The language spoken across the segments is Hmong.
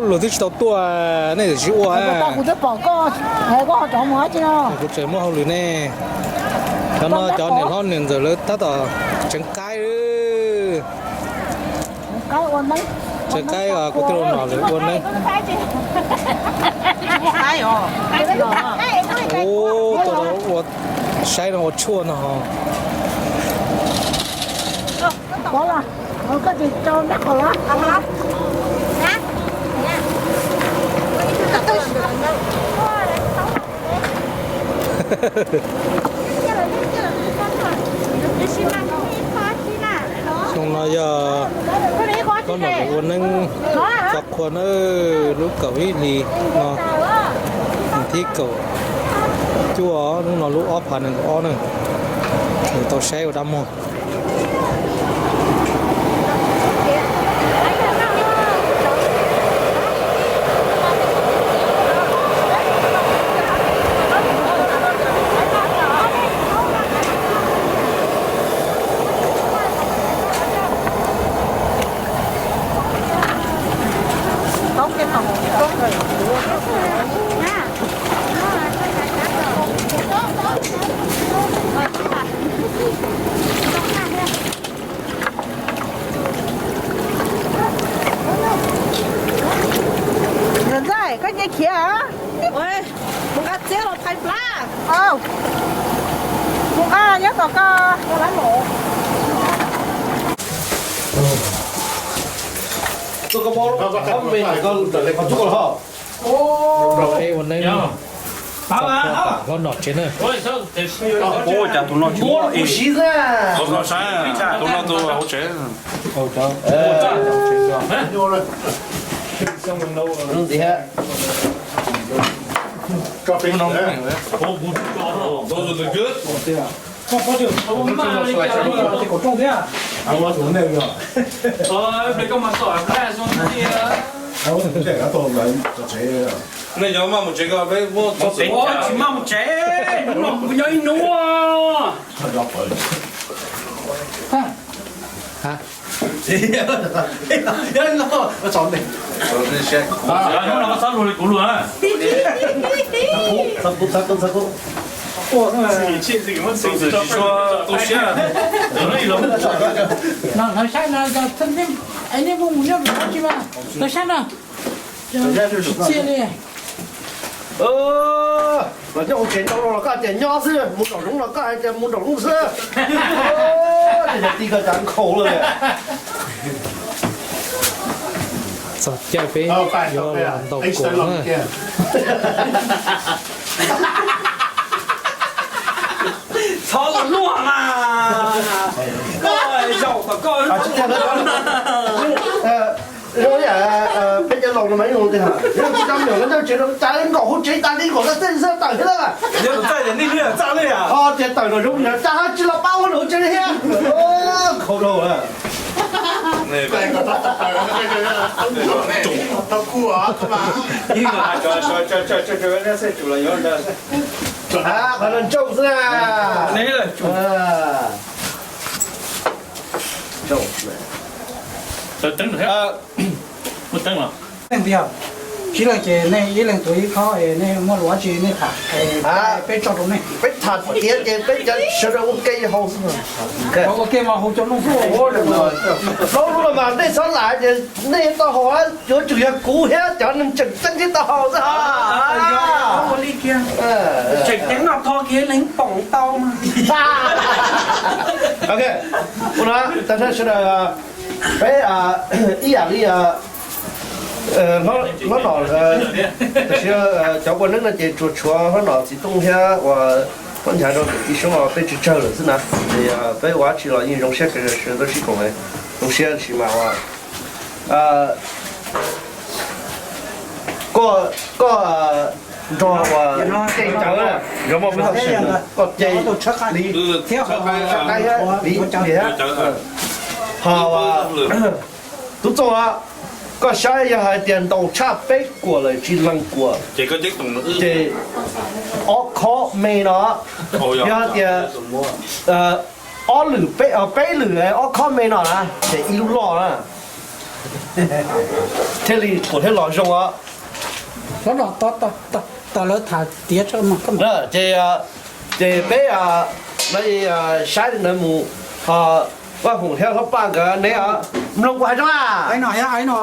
Luag twb tsis tau tuaj, nej tsis ua. Kuv tseem muaj hauj lwm ne. Cov no cov niam hlob niam ntxawm lawv tab tom tseev qaib. Tseev qaib, kuv tij laug nom lawv ua neeb. Ua, saib no ua tshuaj no. Xyoo no yog hlob nom ua neeb tso qhua na, lub kaum ib hlis no, thib kaum cuaj, hnub no lub ob phav nees nkaum ob na, nws tau saib ua dab muag. Ntxawm, koj nce khiav. Mus nqa txiab los phais plab. Mus nqa nyob tom ko. Peb ua neeb, hlob nom tsev na. Ua cas tus no tsis muaj ib, tus no tus hauv tsev. Nej nyob maj mus tsev ko, peb muab txhob txwm. Tsis maj mus tsev, hnub no kuv nyob ib hnub. Hnub no koj txhob luag li kuv luag. Hlawv saib no, nej mus nyob tsis mas, hlawv saib no. Txiaj li. Los nyob hauv tsev ntau los koj hais tias nyob xwb, mus nraum zoov los koj hais tias mus nraum zoov xwb. Niam tij koj cas nkhaus lawm. Txog caij peb yuav los ntaus kuam na. Txhob los luaj mas. Koj zaum kom koj Zoo yam peb cov laus no mas yeej zoo tiag, yog kuv cov me nyuam no nyob tsev no cas li nkaum hauv tsev tas li nkaum txaj txaj xwb tawm thiab lawm. Ho tias tawm nraum zoov yog cas tsis los pab ua nraum tsev thiab. Khaus dhau lawm. Qhov no ntsaum xwb na. Ntsaum. Ib leeg ces nej ib leeg tuav ib khob es nej muaj lus dab tsi nej tham, peb tso rau nej. Peb tham tiav ces peb cov sawv daws ua ke hau xwb. Ua ke mas hau cov lub xub. Hlob lub no mas nej txhob lam tias nej tau haus, yuav tsum yog kuv thiab cov neeg tseem ceeb thiaj tau haus xwb ha. Tseem ceeb no tho kiag leej poom tau. Ok, ua no tas sawv daws peb ib yam li hlob nom, tam sim cov ua neeb no ces tsuas tshuav hlob nom txiv Tooj thiab uas hlob Nchaiv rau tus tij Soob os, peb tsawg tsawg lawm xwb na. Ces peb ua dab tsi los yeej zoo siab kawg, sawv daws sib koom, zoo siab sis mas ua koj, koj nrog uas ces cawv, koj ces li, li, li, ho tub Txooj, koj saib yog hais tias ntaus tshaj peb kuam lawm tsis lees kuam ces ob khob me no, yog hais tias ob lwm, peb lwm ob khob me no na ces ib lub loj na. thiaj li kuam thiaj los zoo os. Los no, lawv tham tiav tso mas. Ces, ces peb no saib li ntawd mus, Vaj Foom thiab Hlob Paj nkawd neb mloog kuv hais tso.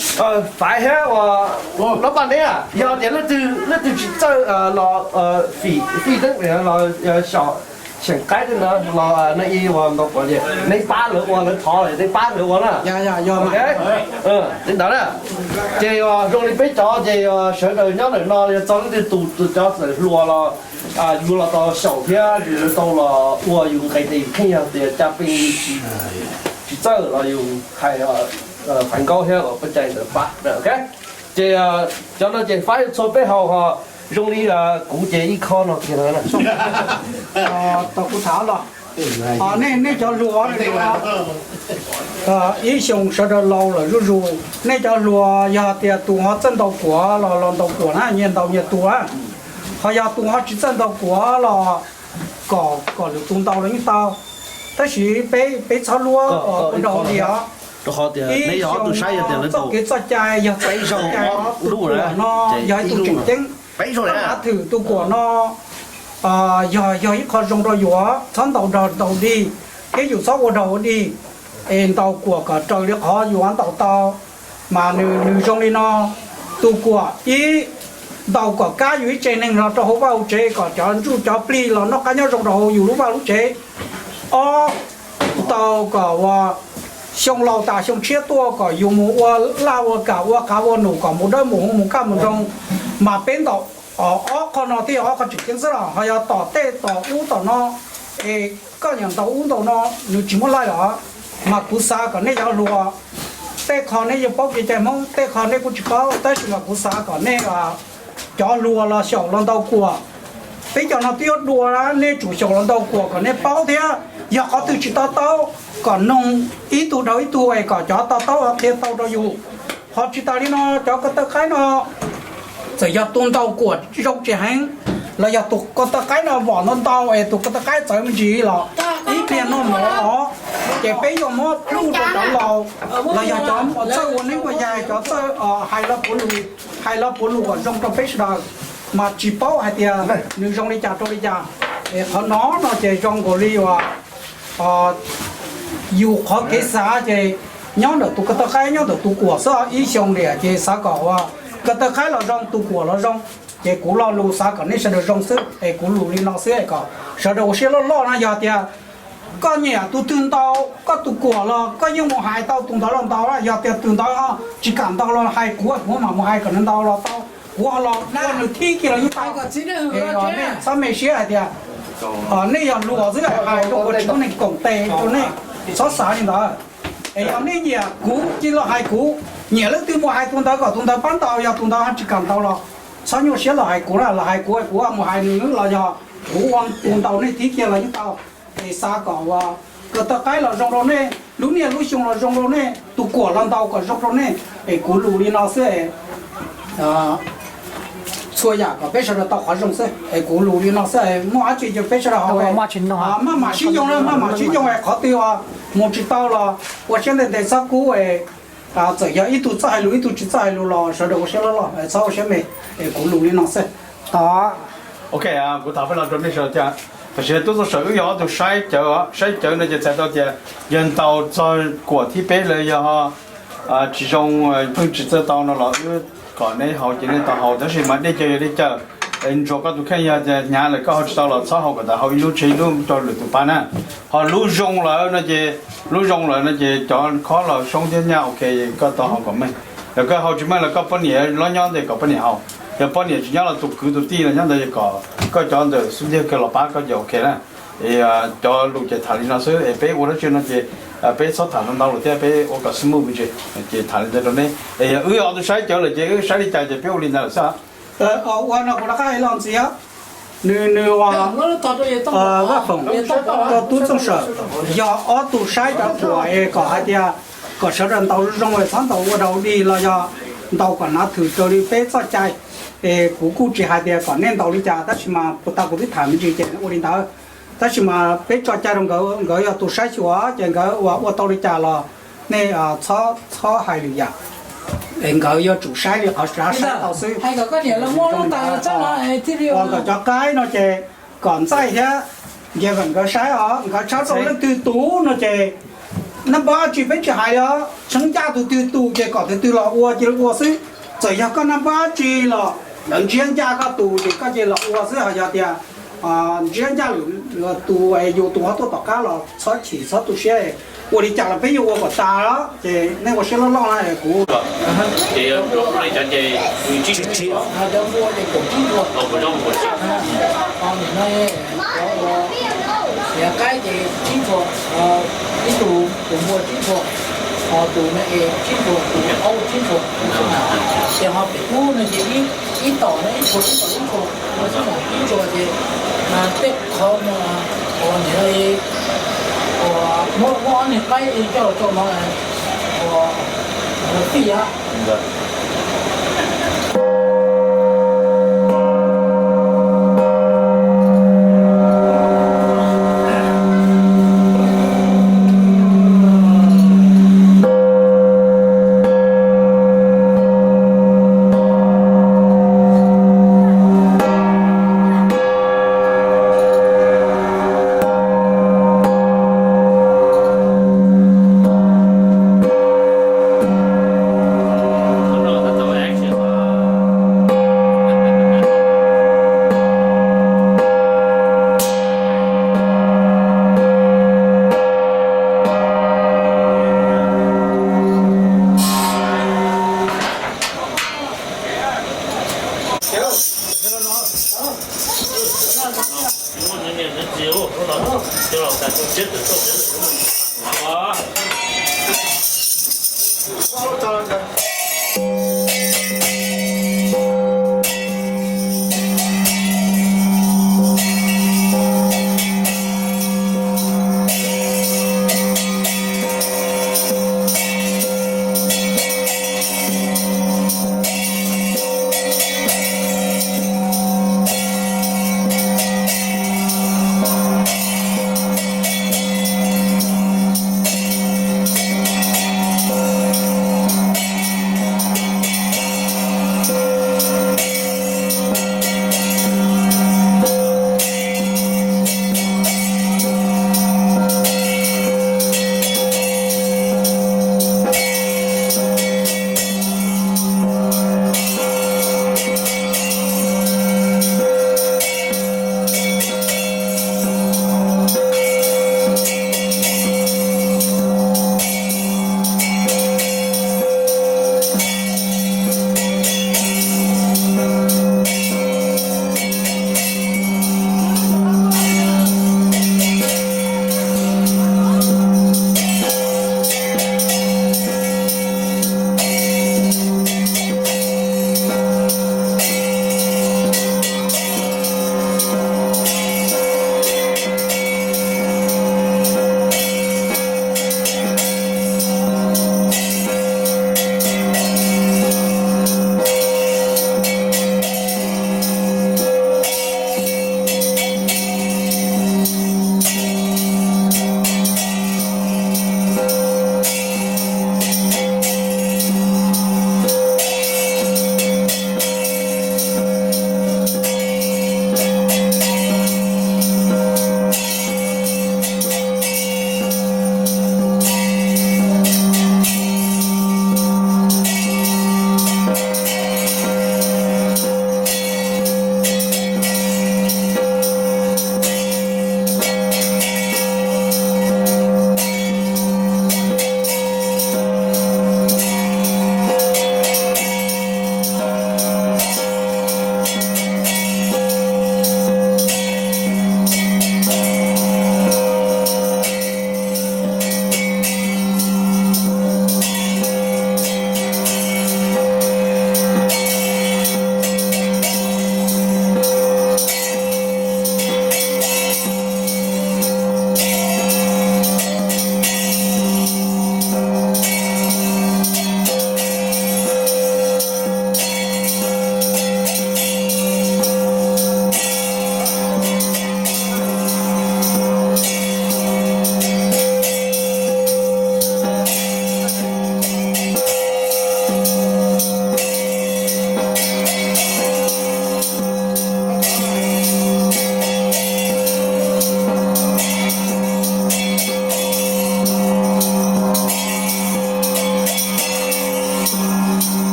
Saib, Faiv thiab Hlob Paj neb, yog tias leej twg tsis txawj los fij teeb los xyaum xyeem qaib tej no los no ib uas nkaus kuam ces neb pab lawv ua, lawv thov neb pab lawv ua na. Li ntawd na, ces zoo li peb cov ces sawv daws nyob ntawm no yog txog leej twg tus, tus cov txawm hluas los yus los tau xyaum thiab yus tau los ua yus nqe tes yus kheej, yog tias cas pes tsis txawj los yus hais Faiv Nkaub thiab Paj Cai ntawd pab. Ces cov no ces Faiv txhua peb haus ho zoo li kuv ces ib khob no kiag no. Tau kuv tham los, nej, nej cov hluas, ib xyoo sawv daws laus lawm zuj zus, nej cov hluas yog tias tus ho txawj ntaus kuam los los ntaus kuam na, nyias ntaus nyias tus na. Ho yog tus ho tsis txawj ntaus kuam los kom, kom lwm tus ntaus los yeej tau. Tab sis peb, peb txhob luag ua nraug li os. Ib xyoo txoj kev txoj cai yog txoj kev txoj cai, tus kuam no yog ib tug tseem ceeb. Koj nav thwm tus kuam no yog, yog ib qho zoo rau yus, txhob ntaus nrog ntaus dig, thiab yus txhob ua nrog ua dig, es ntaus kuam kom raws li qhov yus ntaus tau. Mas nws, nws zoo li no, tus kuam ib, ntaus kom kab yus ib tsev neeg los rau hauv vaj hauv tsev kom cov ntsuj cov plig los noj qab nyob zoo rau hauv yus lub vaj lub tsev. Ob, ntaus kom uas xyoo laus tas xyoo tshiab tuaj kom yus mus ua laj ua kam ua qav ua num kom mus dawb mus huv mus kaj mus nroo. Mas peb ntaus ob qho no thiaj yog ob qho tseem ceeb xwb los ho yog tom tej tom ub tom no, es koj nyiam ntaus ub ntaus no, nws tsis muaj laij los. Mas kuv xav kom nej cov hluas, tej qho nej yeej paub kev cai Hmoob, tej qho nej kuj tsis paub, tab sis mas kuv xav kom nej cov hluas los xyaum los ntaus kuam. Peb cov no twb yuav dua, nej tsum xyaum los ntaus kuam kom nej paub thiab. Yog qhov twg tsis to taub kom noog ib tug dhau ib tug es kom cov to taub qhia tau rau yus. Ho tsis tas li no, cov ko taw qaib no txawm yog tus ntaus kuam zoo tsis heev, los yog tus ko taw qaib no vom ntau ntau es tus ko taw qaib txawv me ntsis los ib pliag noj mov os, ces peb yuav muab pluj rau cov laus, los yog cov txawj ua neeb ua yaig, cov txawj hais lo puav lus, hais lo puav lus kom zoo rau peb sawv daws, mas tsis paub hais tias nws zoo li cas rau li cas. Es qhov no no ces zoo nkaus li uas yus qhov kev xav ces nyob ntawm tus ko taw qaib nyob ntawm tus kuam xwb. Ib xyoo tiam ces xav kom uas ko taw qaib los zoo tus kuam los zoo, ces kuv lo lus xav kom nej sawv daws zoo xwb es kuv lus li no xwb es kom sawv daws ua siab loj loj no. Yog tias koj nyiam tus twg ntaus koj tus kuam los koj yeej mus hais tau tus ntawd los ntaus, yog tias tus ntawd tsis kam ntaus los hais kuv, kuv mam mus hais kom nws ntaus los tau, kuv ho los ua nws thib kiag los yeej tau. Txhob me siab hais tias nej yog hluas xwb hais rau ua tsis muaj neeg koom tes rau nej, txhob xav li ntawd. Es yog nej nyiam kuv cia los hais kuv, nyiam leej twg mus hais tus ntawd kom tus ntawd pab ntaus, yog tus ntawd ho tsis kam ntaus los txhob nyuaj siab los hais kuv na, los hais kuv kuv mus hais nws los yog kuv ua tus ntaus nej thib kiag los yeej tau. Es xav kom uas ko taw qaib los zoo rau nej, lub niaj lub xyoo los zoo rau nej, tus kuam los ntaus kom zoo rau nej, es kuv lus li no xwb. Txhua yam kom peb sawv daws tau qhov zoo xwb es kuv lus li no xwb. Muaj dab tsi ces peb sawv daws haus, maj mam sib yoog, maj mam sib yoog es qhov twg mus tsis tau los ua siab ntev ntev txhob kub es txawm yog ib tug txawj hais lus ib tug tsis txawj hais lus los sawv daws ua siab loj loj, txhob ua siab me. Es kuv lus li no xwb. Tod. Ok, kuv tham peb los rau nej sawv daws. Tam sim no tub txoj saw wb yog ob tug saib cawv, saib cawv no ces txhais tau tias yog ntaus txog kuam thib peb lawm yog tsis zoo, pheej tsis txawj tau no los wb kom neb haus ces nej tau haus, tab sis mas dej cawv yog dej cawv. Es ntsuas koj tus kheej, yog tias hnyav lawm koj haus tsis tau los txhob haus, kom tas haus ib lub tseg ib lub rau lwm tus pab na. Ho lub zoo lawm no ces, lub zoo lawm no ces cov khob los soob thiab nyaj ok, koj tau haus kom meej. Yog koj haus tsis meej los koj poj niam los nyob ntawd kom poj niam haus. Yog poj niam tsis nyob los tus kwv tus tij los nyob ntawd kom koj cov ntawm xub ntiag kawg los pab koj ces ok na. Es cov lus ces tham li no xwb es peb ua dab tsi no ces peb txhob tham ntau ntau lawm thiab peb ua kom smooth me ntsis. Ces tham li ntawd rau neb es yog wb ob tug saib cawv lawm ces wb saib li cas ces peb ua li ntawd lawm xwb. Ua no kuv rov qab hais los ntxiv, nws, nws ua Vaj Foom, koj tub Txooj Sawm, yog ob tug saib cov kuam es kom hais tias kom sawv daws ntaus zoo zoo es txhob ntaus ua dog ua dig los yog ntaus kom hnav thwm raws li peb txoj cai. Es kuv kuj tsis hais tias kom nej ntaus li cas, tab sis mas puas tas kuv twb tham me ntsis ces ua li ntawd. Tab sis mas peb tso cai rau nkawd, nkawd yog tus saib xyuas ces nkawd ua, ua tau li cas los nej txhob, txhob hais lwm yam. Es nkawd yuav tsum saib li qhov saib tau xwb. Nkawd cov qaib no ces kom Ntxaij thiab Nkias Veem nkawd saib os, nkawd tshawb tau leej twg tus no ces nab npawb dab tsi peb tsis hais os, tseeb ncaj tus twg tus ces kom tus twg los ua cia li ua xwb. Txawm yog koj nab npawb dab tsi los lawv ntsiab ncaj koj tus ces koj cia li los ua xwb. Ho yog tias ntsiab ncaj lwm tus, yus tus ho tuaj tom qab los txhob chim txhob tu siab, ua li cas los peb yuav ua kom tas ces nej ua siab loj loj na kuv. Qaib ces tsib ntshuas, ib tug tus npua tsib ntshuas, ho tus no es tsib ntshuas, tus aub tsib ntshuas, ces ho pem ub no ces ib tom no ib tug ib tom ib tug, tsib ntshuas ces tej qhov no, nim no muab ob niag qaib coj los rau no ua fij.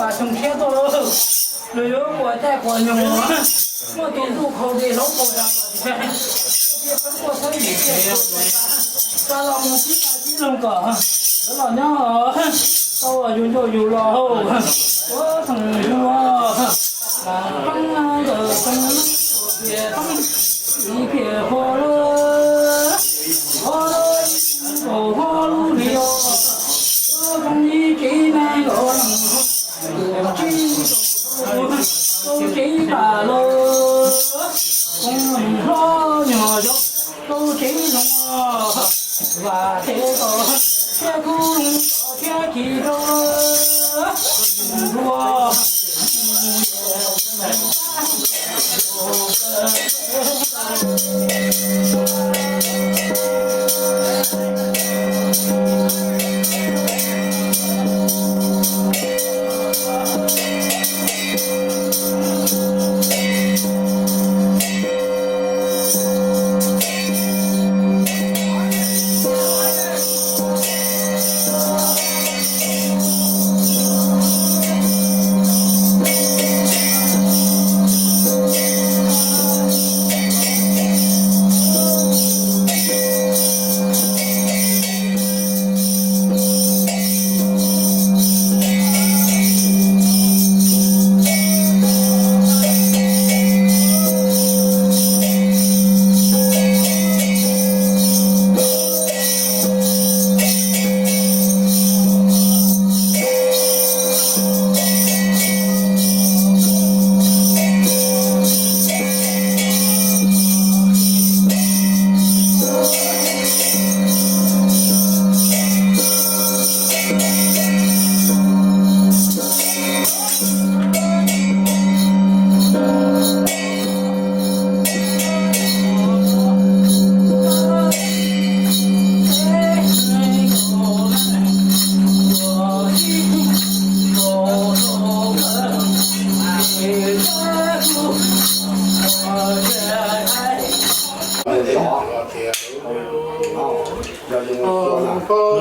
Pas xyoo tshiab tuaj lawm, nws yuav quas caij quas nyoog, muaj tus ntuj khaus li hlaub npau tas los tias, tiaj peb quaj xab yim tiaj, tsa los mus tib tib loog kom lawv los nyob tau yus ncauj yus los hauj, ua tseem yus pab ntawm tseem pab ib phiaj hua lawm, hua lawm, hua lub hlis os, zoo ib tsev neeg los, tsev, tsev tas lawm, hlob nyuag yau, tsev zoo, vam thiab kom thiab kub thiab chim rau dua.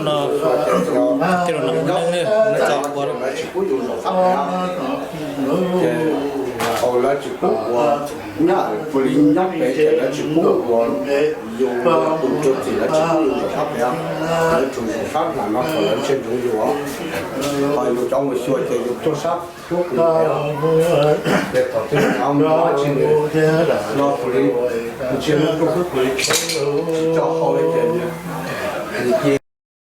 Hnub no tij laug Nom Neej no tso ua ces lawv tsis pub ua, nyob ua li nyob pem ces lawv tsis pub ua, yus tus txiv lawv tsis pub yus zaum sab pem, lawv tsuas zaum sab nram no kom lawv ntsia ntsoov yus. Ho yus cov mus xyuas ces yus tuaj sab hlub kuv, ces thaum twg nyob mus dab tsi no kuv li ntsia hlub kuv li tsis tso hau li ces nws cia